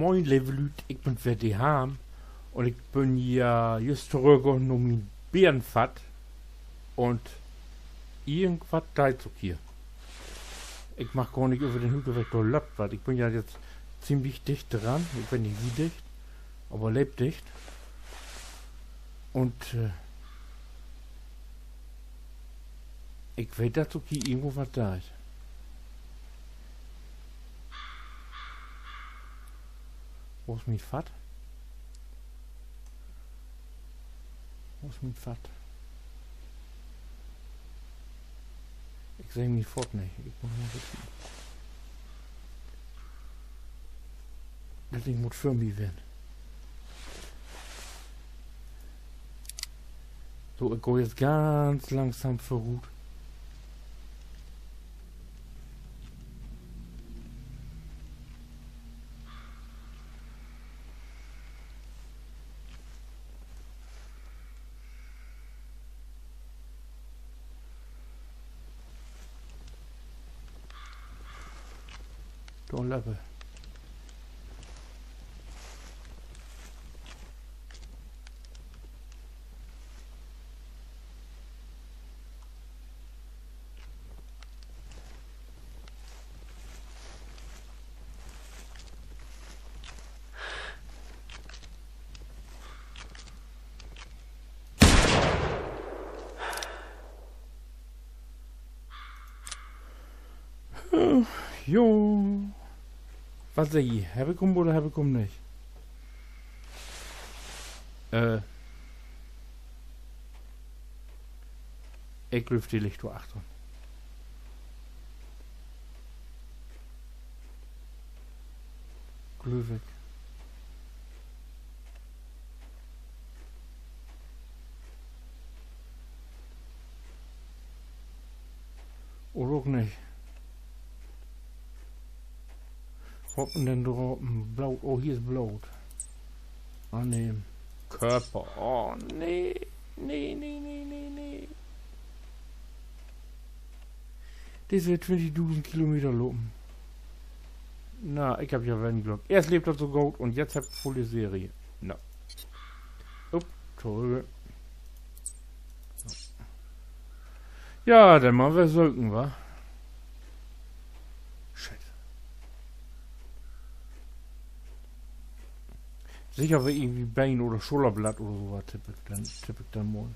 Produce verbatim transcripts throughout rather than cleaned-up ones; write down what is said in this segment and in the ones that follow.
Moin, leve Lüüd, ik bün weer de Harm. Un ik bün ja jüst torügg na mien Beernfatt. Un irgendwat deit sik hier. Ik mag gor nich över den Hügel weg, dor löppt wat. Ik bün ja jetzt ziemlich dicht dran. Ik weet nich, wo dicht, aver leep dicht. Un, äh, ik weet, dat sik hier irgendwo wat deit. Wo is mien Fatt? Wo is mien Fatt? Ik seh mien Fatt nich. Ik mutt mal kieken. Dat Ding mutt vör mi ween. So, ik gah jetzt ganz langsam vörut. Dor löppt he. Jo. Wat seggt ji? Hebb ik em oder hebb ik em nich? Äh. Ik glööv, de liggt dor achtern. Glööv ik. Oder ok nich. Wat denn dor? Bloot. Oh, hier is Bloot. Annehmen. Körper. Oh, nee. Nee, nee, nee, nee, nee. Disse twintigdusend Kilometer lopen. Na, ik hebb ja weer en Glück. Eerst leep dat so goot un jetzt hebb ik vulle Serie. Na. Upp, torügg. Ja, denn mal weer söken, wa? Shit. Seker weer irgendwie Been oder Schullerblatt oder so wat, tipp ik denn, tipp ik denn mal.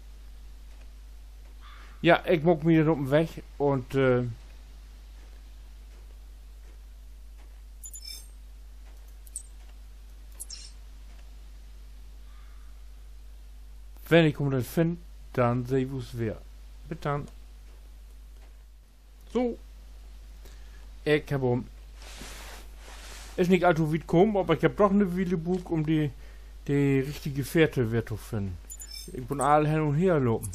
Ja, ik maak mi denn op den Weg un, äh, wenn ik em denn finn, denn seht wi us weer. Bit denn. So. Ik hebb em. Is nich allto wiet kamen, aver ik hebb doch 'ne Wiel bruukt, üm de, de richtige Fährte weer to finnen. Ik bün all hen un her lopen.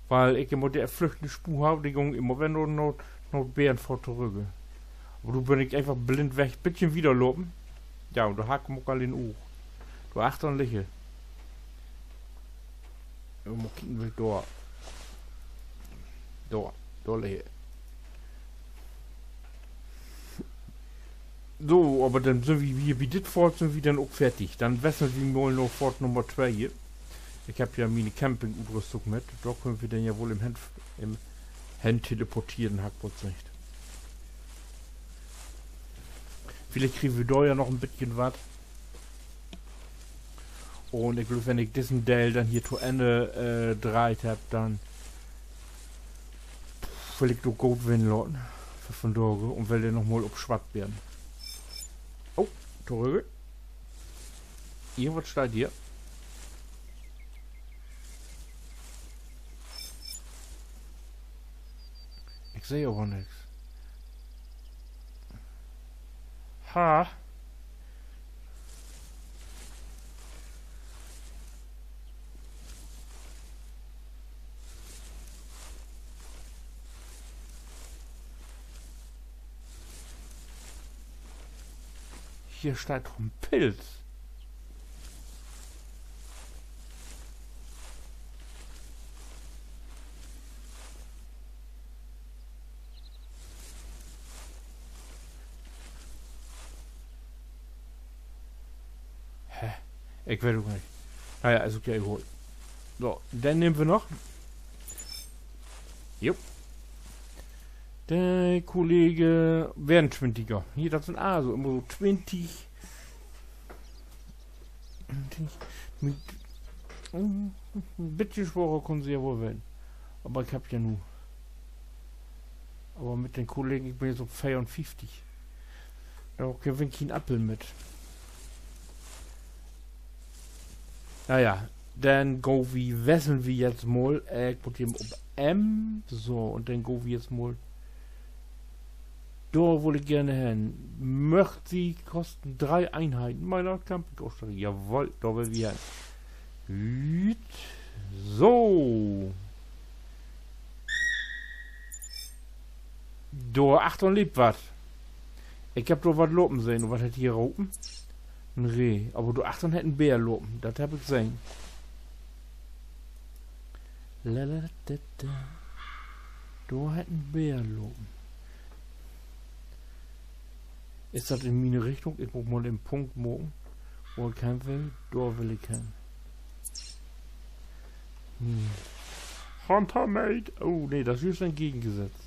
Wiel ik immer de flüchtende Spoor harr, de güng immer weer na, na, na Beernfatt torügg. Aver nu bün ik eenfach blind weg, bietje wieder lopen. Ja, un dor harr ik em ok al in Oog. Dor achtern liggt he. Mal kieken, wo ik dor. Dor, dor liggt he. So, aver denn sünd wi hier bi dit Fort sünd wi denn ok fertig. Denn wesselt wi mal na Fort Nummer twee hier. Ik hebb ja miene Campingutrüstung mit. Dor köönt wi denn ja woll in hen, in hen teleporteren, harr ik bald seggt. Villicht kriegt wi dor ja noch en bietje wat. Un ik glööv, wenn ik dissen Deel denn hier to Enn, äh, dreiht hebb, denn will ik dat goot ween laten för vundaag un will denn noch mal op Swattbeern. Oh, torügg. Irgendwat steiht hier. Ik seh aver nix. Ha. Hier steiht doch en Pilz. Ik weet ok nich. Na ja, is ok ja egal. So, denn nehmt wi noch. Jo. De Kollege, weer en Twintiger. Hier, dat sünd also immer so twintig. Mit, mm, en bitje sworer kunn se ja woll ween. Aver ik hebb ja nu, aver mit den Kollegen, ik bün jetzt op veerunfieftig. Dor gewinn ik keen Appel mit. Na ja, denn gah wi, wesseln wi jetzt mal. Äh, ik mutt hier op M. So, un denn gah wi jetzt mal. Dor wull ik geern hen. Möcht Sie kosten drei Einheiten meiner Campingausstattung. Jawoll, dor wüllt wi hen. Hüüt. So. Dor achtern leep wat. Ik hebb dor wat lopen sehn. Un wat hett hier ropen? En Reh. Aver dor achtern hett en Beer lopen. Dat hebb ik sehn. Lalalala. Dor hett en Beer lopen. Is dat in miene Richtung? Ik mutt mal en Punkt maken, wo ik hen will. Dor will ik hen. Hm. Hunter mate. Oh, nee, dat is jüst entgegengesetzt.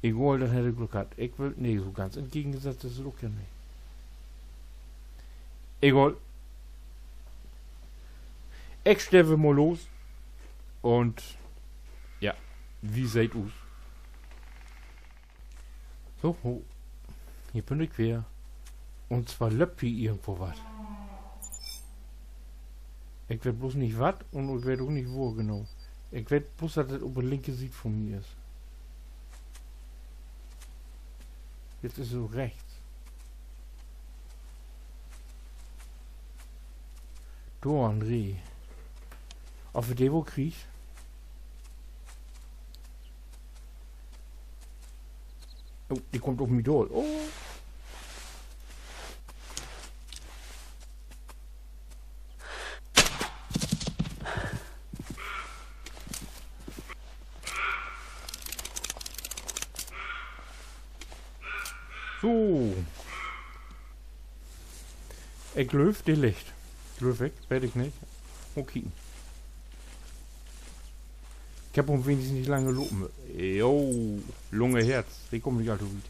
Egal, denn hett he Glück hatt. Ik will, nee, so ganz entgegengesetzt is dat ok ja nich. Egal. Ik stell mal los. Un, ja, wi seht us. So, ho. Hier bün ik weer. Un zwar löppt hier irgendwo wat. Ik weet bloots nich wat un ik weet ok nich, wo genau. Ik weet bloots, dat dat op de linke Siet vun mi is. Jetzt is he so rechts. Dor, André. Of wi de woll kriegt? Oh, de kummt op mi dor. Oh. So. Ik glööv, de liggt. Glööv ik, weet ik nich. Mal kieken. Ik hebb em wenigstens nich lang lopen. Jo, Lunge, Herz. De kummt nich all to wiet.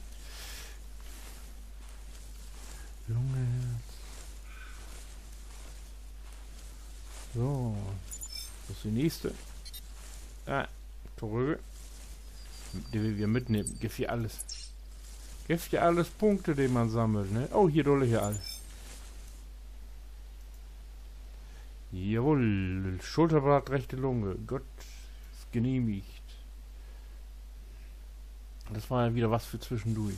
Lunge, Herz. So. Dat is de nächste. Ah, torügg. De will wi mitnehmen. Gifft ja allens. Gifft ja allens Punkte, de man sammelt, ne? Oh, hier, dor liggt ja all. Jawoll, Schulterblatt, rechte Lunge. Gut, is genehmigt. Dat weer ja wieder wat för zwischendurch.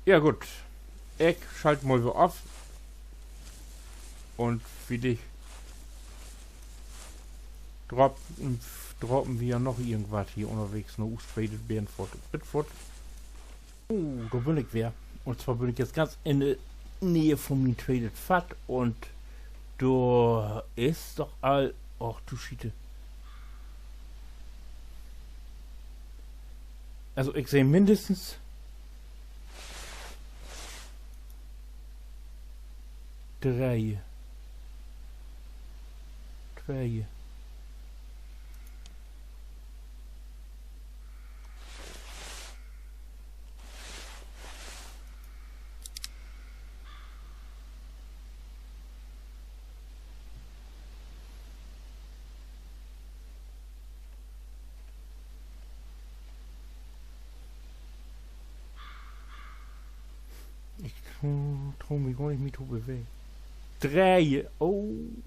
Ja, goot. Ik schalt mal weer of. Un villicht drop-, droppen wi ja noch irgendwat hier ünnerwegens, noch us tweedet Bärenfutter. Bitfutter. Oh, dor bün ik weer. Un zwar bün ik jetzt ganz in de Neeg vun mien tweedet Fatt un dor is doch all, och du Schiete. Also, ik seh minnestens dree. Twee. Ik tro, tro mi gor nich, mi to bewegen. Dree. Oh.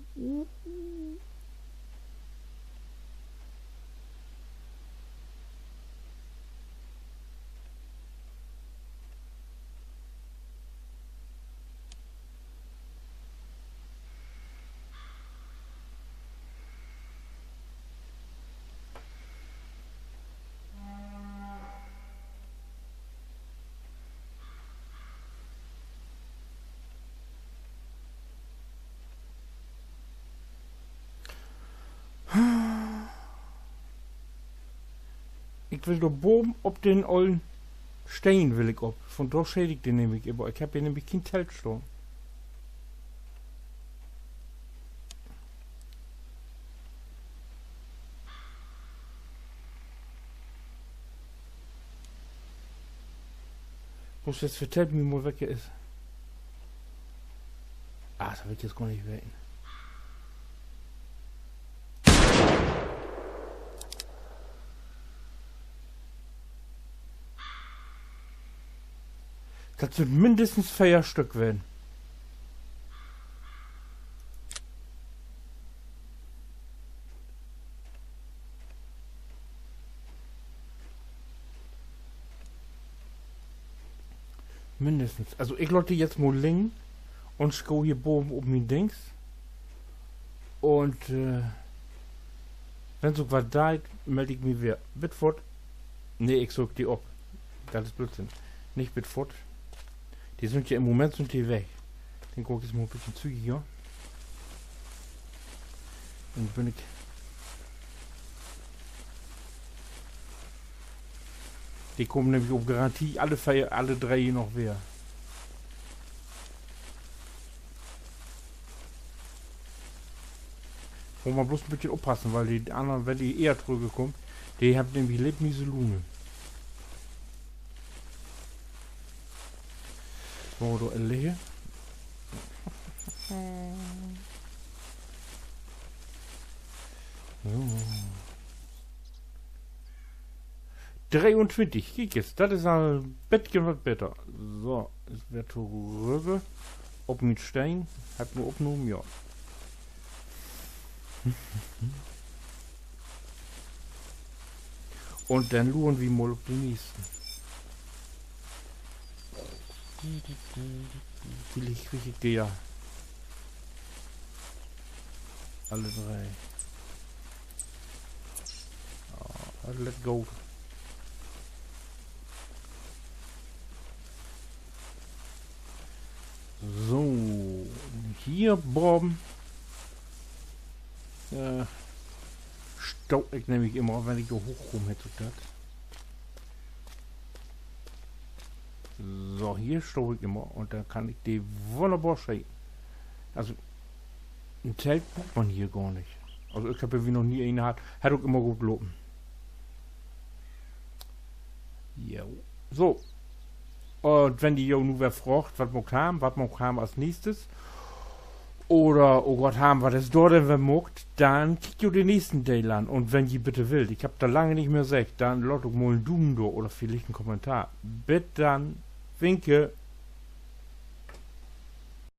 Ik will dor boven op den ollen Steen will ik op. Vun dor scheet ik de nämlich immer. Ik hebb hier nämlich keen Telt stahn. Wo is, jetzt vertellt mi mal, wo he is. Ah, dat will ik jetzt gor nich weten. Dat sünd mindestens veer Stück ween. Mindestens. Also, ik laat de jetzt mal liggen un gah hier baven op mien Dings. Un, äh, wenn sik wat deit, meld ik mi weer. Bit foort. Nee, ik söök de op. Dat is Blödsinn. Nich bit foort. De sünd ja, in Moment sünd de weg. Denn gah ik jetzt mal en beten zügiger. Denn bün ik, de kaamt nämlich op Garantie alle veer, alle dree noch weer. Mutt man bloots en beten oppassen, wiel de annern, wenn de ehr trügge kaamt, de hebbt nämlich leep miese Luun. Wo dor ligge? So. Dreeuntwintig, kiek es, dat is al en beten wat beter. So, is weer torügge op mien Steen. Hebb ik nu opnahmen, ja. Un denn luren wi mal op de nächsten. Villicht krieg ik de ja alle dree. Ah, dat lett goot. So, hier baven, äh, stah ik nämlich immer, wenn ik dor hoochkaam, heet sik dat. So, hier stah ik immer un denn kann ik de wunnerbor scheten. Also, en Telt bruukt man hier gor nich. Also, ik heff irgendwie noch nie een hatt. Hett ok immer goot lopen. Jo. So. Un wenn ji jo nu weer fraagt, wat maakt wi, wat maakt wi as nächstes? Oder, oh Gott, Harm, wat is dor denn weer maakt? Denn kiekt jo den nächsten Deel an. Un wenn ji bitte willt, ik heff dat lange nich mehr seggt, denn laat ok mal en Duum dor oder villicht en Kommentar. Bit denn. Winke.